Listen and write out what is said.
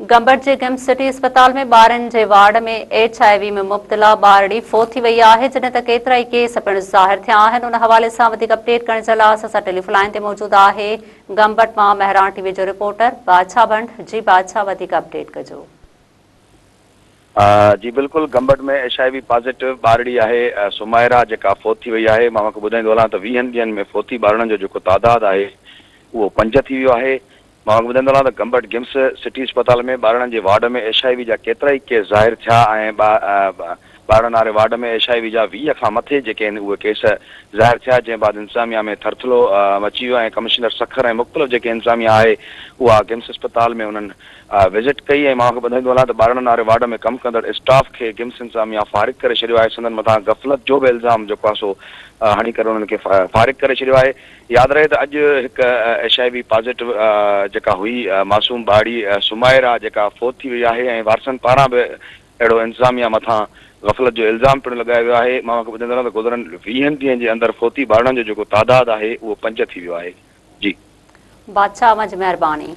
گمبٽ جي GIMS city اسپتال ۾ ٻارن جي وارڊ ۾ ايڇ I V ۾ مبتلا ٻارڙي فوت ٿي وئي آهي جڏهن ته ڪيترائي ڪيس پڻ ظاهر ٿيا آهن ان حوالي سان وڌيڪ اپڊيٽ ڪرڻ جي لاء اسان سان ٽيليفون لائين تي موجود آهي گمبٽ مان مهراڻ ٽي وي جو رپورٽر بادشاهه ڀنڊ جي بادشاهه وڌيڪ اپڊيٽ ڪجو. جي بلڪل Gambat ۾ H I V positive ٻارڙي آهي سمائرا جيڪا فوت ٿي وئي آهي مان اوهان کي ٻڌائيندو هلان ته ويهن ڏينهن ۾ فوتي ٻارڙن جو جيڪو تعداد آهي اهو پنج ٿي ويو آهي مان ٻڌائيندو هلان ته گمبٽ گمس سٽي اسپتال ۾ ٻارڙن جي وارڊ ۾ ايڇ I V جا ڪيترائي ڪيس ظاهر ٿيا ۽ ٻارڙن واري وارڊ ۾ ايڇ I V جا 20 کان مٿي جيڪي آهن اهي ڪيس ظاهر ٿيا جنهن بعد انتظاميا ۾ ٿرٿلو مچي ويو ۽ ڪمشنر سکر ۽ مختلف جيڪي انتظاميا آهي اها گمس اسپتال ۾ انهن وزٽ ڪئي ۽ مان ٻڌائيندو هلان ته ٻارڙن واري وارڊ ۾ ڪم ڪندڙ اسٽاف کي گمس انتظاميا فارغ ڪري ڇڏيو آهي سندن مٿان غفلت جو به الزام جيڪو آهي سو هڻي ڪري انهن کي فارغ ڪري ڇڏيو آهي. ياد رهي ته اڄ هڪ ايڇ I V positive جيڪا هئي معصوم ٻارڙي سمائرا جيڪا فوت ٿي وئي آهي ۽ وارثن پاران به اهڙو انتظاميا مٿان غفلت جو الزام پڻ لڳايو ويو آهي. مان اوهان کي ٻڌائيندو رهان ته گذريل ويهن ڏينهن جي اندر فوتي ٻارڙن جو جيڪو تعداد آهي اهو پنج ٿي ويو آهي. جي. بادشاهه اوهان جي مهرباني.